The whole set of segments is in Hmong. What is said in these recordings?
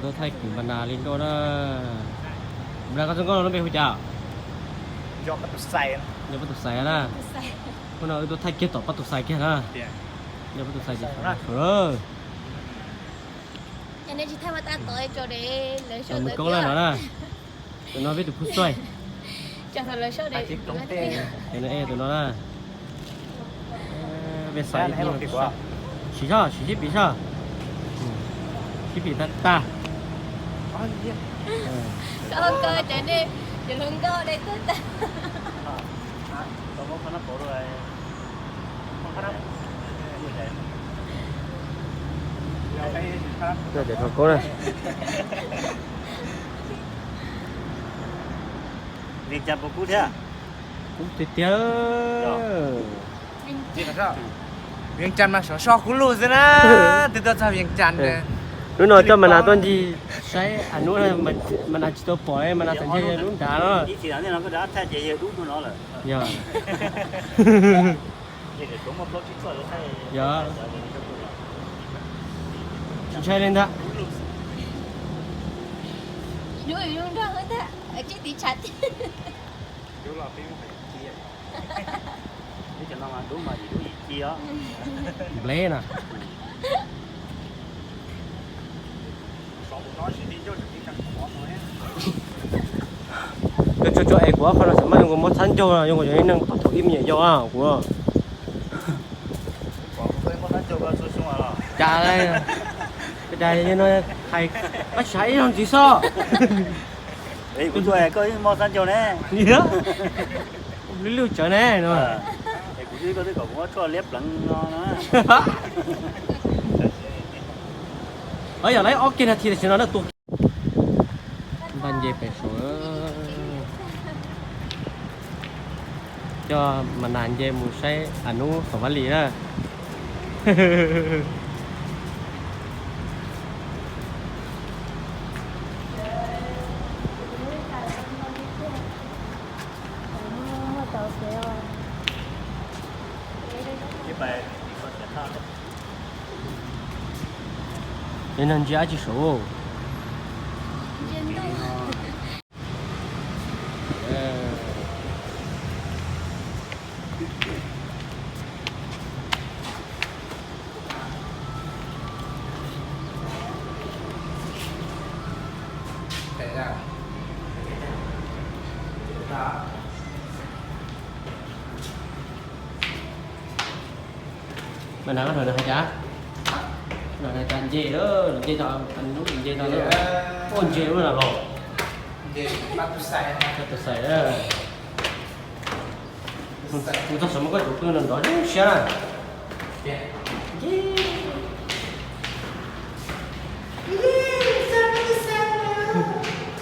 Tuaj thaij kwv Npas Nas li nkauj na. Npas Nas, koj txoj nkauj no lub npe hu cas? Yog Pab Tus Xais na. Hnub no wb tuaj thaij kiag tom Pab Tus Xais kiag na. Yog Pab Tus Xais ces nej tsis thaij mas tab tom, mus koob lawm no na. Tus no peb tus phub xuaij. Tus no na. Peb xav ib pliag, siv soj, siv sib pim soj. Sib pim tag tag. Cov koob na. Vias Cas puas kub thiab? Kub tiag tiag. Vias Cas mas sov so kub lug xwb na. Twb tuaj txog Vias Cas. Hnub no coj Mas Nas tuaj ncig saib a nub, Mas Nas tsis tau pom, Mas Nas txawm ntsia lub nrad no. Yog. Yog. Tsis ntshai li ntag. Nplej na. Cov tsuag tsuag es kuv ob qho no xav mas zoo nkaus mob txhab ncaug, zoo nkaus cov ib neeg pom thaum ib me nyuam yaus kuv. Cas, cas no hais, koj tsis hais ib zaug ntxiv xwb. Kuv tuaj koj mob txhab ncaug ne. Lwj lwj tsawv ne no. Kuv twb kom kuv muab tshuaj liab pleev no na. Yog lawv ob kiag nas this tam sim no na tua kiag. Npaj nce pem saum. Coj Mas Nas nce mus saib a nub saum vaj li na. Ib neeg ntsia dab tsi saud? Mas nag koj hais cas? Hais cas nce lawm, nce tau, nce tau, ua nce lub no los. Tus xais, kuv txog saum mas koj tus pw no nrov zoo siab na.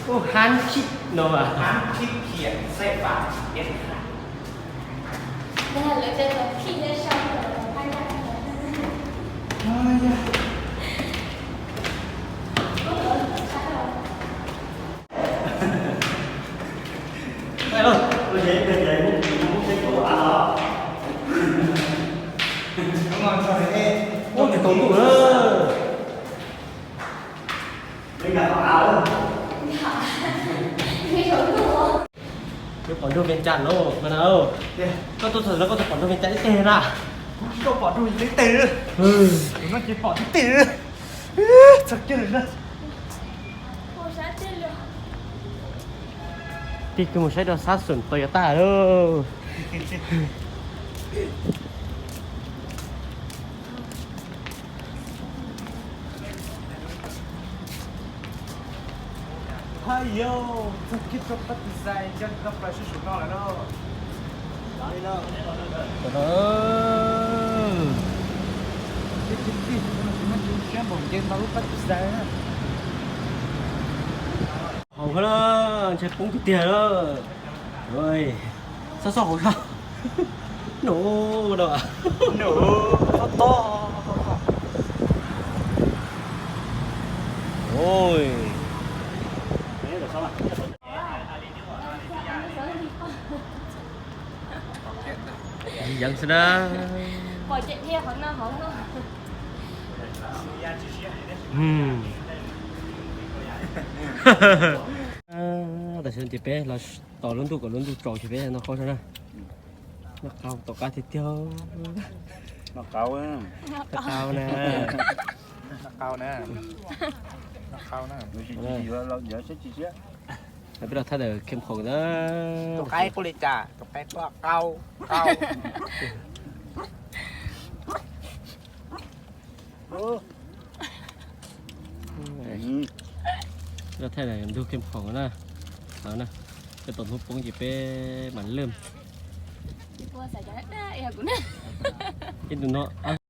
Ub, hab khib no mas. Ub, tsis tau ntuj na. Yuav pom nroog Vias Cas no mas na. Koj tuaj txog no koj tau pom nroog Vias Cas ib teg na. Kuv tsis tau pom nroog Vias Cas ib teg. Kuv no ces pom tib teg. Txog kiag lawm na. Tig kiag mus saib rau sab xum Toyota lauj. Hais yog txog kiag rau Pab Tus Xais, coj tau plaws sab saum no lawm lauj. Siab npaum nce ntau lub Pab Tus Xais na. Hauv na, ntshai poob tiag tiag na. Xob xob hauv sab. Num no. Tob tob. Yeev xwb na. Pom cem dhia qhov no hauv no. Tam sim no ces peb los tos lub ntuj kom lub ntuj tsaus ces peb noj qaub na. Noj qaub tom qab tiag tiag. Noj qaub, noj qaub na. Noj qaub na. Noj qaub na. Peb los thaij daim khem khoom na. Tus qaib quaj li cas? Tus qaib quaj qaub qaub. Peb los thaij daim ntug khem khoom na. Peb tos hnub poob ces peb mam lwm. Ib tus no.